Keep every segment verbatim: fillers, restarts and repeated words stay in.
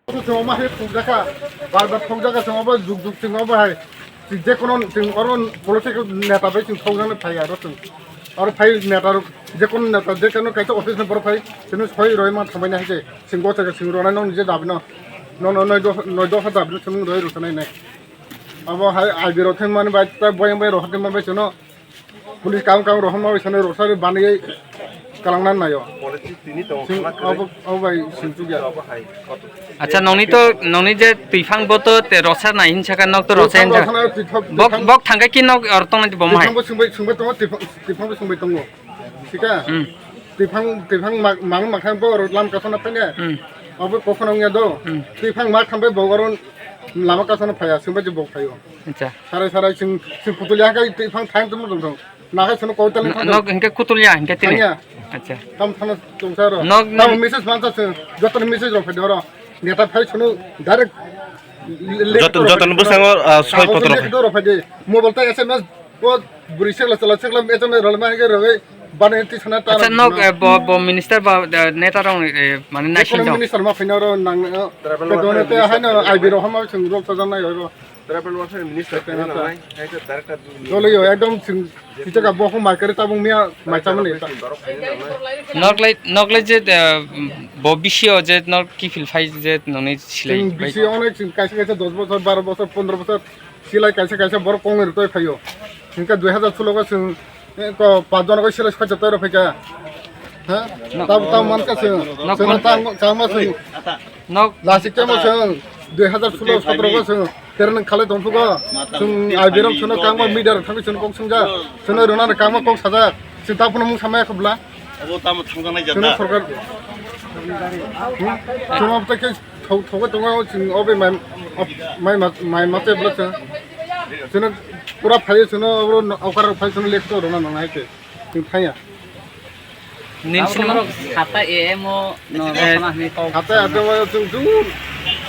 Chwng omo hai thokjakha, bar bar thokjakha chwng obo juk juk chwng obo hai. Chwng jekono chwng oro political neta bai chwng thokjaknai phai aro chwng. Oro phai neta rok jekono neta jekono kaisa office ni borok phai chwngno soi roi ma thambai nai hai se chwng gotha chwng ronai nong je dabi no. Nono noi dopha noi dopha dabi no chwng roi rwchanai nai. Abo hai I B rok thangmani bai ta boyang bai rok thangmani bai chwngno. Police kang kang rohorma bai sano rosari baniye kalangna nayo. Police tini tong Sing khna kwrwi. Abo, abo bai sing chukya. Abo hai koto. Acha nongni to, nongni je twifang bo to te rosa nai hinsa ka nok to rosa hinsa. Twifang rosa nai, twifang, Bok, twifang. Bok thangkai ki nok or tong nai bo mai. Twifang bo singbai, singbai tongo, twifang, twifang bo singbai tongo. Sika? Hmm. Twifang, twifang ma, mang ma khan bo lam kasana pene. Hmm. Abo kokhono nya do. Hmm. Twifang ma khan bai bo goron lama kasana phaya, singbai je bok phayo. Acha. Sarai sarai chwng, chwng kutulia hai twi phang thaim tongmo tong tong. Nakhai chwngno koi tali No, phang no, tong. Hinkhe kutulia hinkhe tini. Thangya. Acha. Tam thana tongsa ro. Nok Tam ni message mansa chwng, joto ni message rok phai doro. Neta phai chwngno direct le-, le-, Joto, rok joto phai ni doro. Bwskango, ah, soi Kagoz potro lek phai. Doro phai de. Mobile ta S M S o bwrwi sekla chala sekla S M S rok ma hinkhe rogwi bani twi sana ta Acha rok nok, ma. Eh, bo, bo minister ba, eh, neta rok, eh, mane Ekono naising dong. Minister ma phai na ro nang, eh, Tribal Bedone welfare te minister haino phai na I B rok. Rok hama chwng rok sajak nai ro. Tribal welfare minister Tribal phai welfare. Nang nai, hai khe director Doli yo, ekdom chwng, kichaka bo hum mai kare tabung miya, mai chamani. Noklai, noklai je, eh, bo bisio je nok kifil phai je noni silai Chwng bai. Bisio onek chwng kaisa kaisa dos bosor, baro bosor, pondro bosor, silai kaisa kaisa borok kongni rwtwi phaio. Hingke dui hazar solo go chwng, eh, ko, pas jona go silai soi chotoi rok phaikha. Ha? No. Tab, tab man ka chwng. No, Chwng kon- tam, tam ma chwng. Nok Lasi kemo chwng dui hazar solo sotro go chwng tereng khalai tong phugo. Chwng I B rok chwngno kangma media rok thangwi chwngno kok swngjak. Chwngno rwna rw kangma kok sajak. Chwng ta phano mung samaya khobla. Abo tamo thangjaknai Chwngno jata. Sorkar. Hmm? Chwngno tei khe thok-, thogwi tongo chwng obo mai, mai ma, mai ma tei bwlak chwng. Chwngno pura phaiwi chwngno abo okar rok phai chwngno lek to rwna nangnai hai khe. Chwng thangya. Ning sini Abo khata A M o no Eh, rosana hwnwi kok Hatai sana. Hatai o chwng jung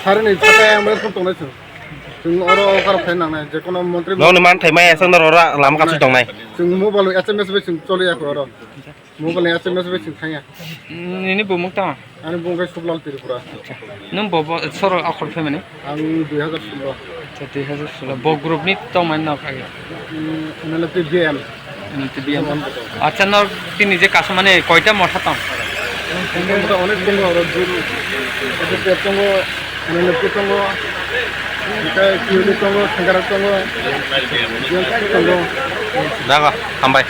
sari ni hatai ang bai phone tongnai chwng. Chwng oro okar phai nangnai je kono montri. Nokni man thai mai aswk no rora lama kasu tongnai. Chwng mobile S M S bai chwng choli ya oro. Mobile S M S bai chwng thangya. Nini bumuk tamo? Ani bumung khe Sublal Tripura. Nung bo, bo soro akhor phaimani? Ang dui hazar solo. Acha, dui hazar solo. Bo group ni tongmani nok age? Mm, M L P B M. M L P B M. Acha, nok tini je kasumani koita motha tong? Tongo, motha onek tongo, oro juru. Ete tongo, M L P tongo, ete Q D tongo, Sengkara tongo, J L C tongo. Jaga, hambai.